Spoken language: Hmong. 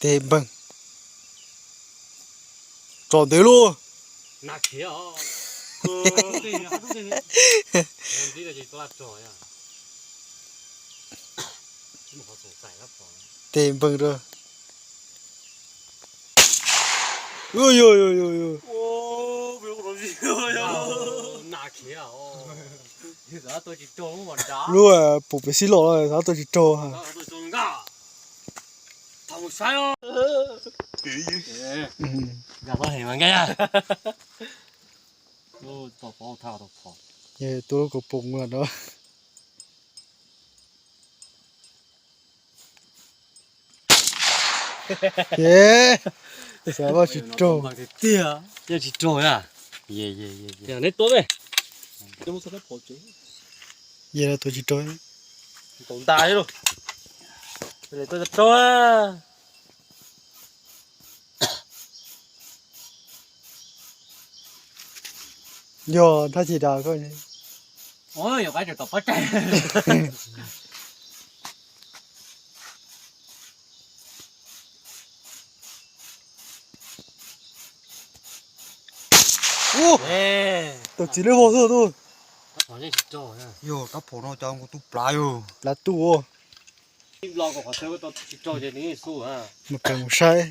Tes npeeg. Tso ntev lauj. Tes npeeg rau. Ua, ua, ua, ua, ua. Lub, eh, pum pem xib los xav tau tsis raug. Tus lub kaus poom no. Xav tsis raug. Yeej tsis raug na. Neb tua me. Yeej tua tsis raug. Ntaus nta thiab lauj. Tua tsis raug. Yog thab chis das koj. Yog qab tseem tom pob tsaig. Tus txiv lub vog tuaj tuaj. Yog rab phom no cov nkaus tub plav yog. Plav tub. Mus pem mus saib.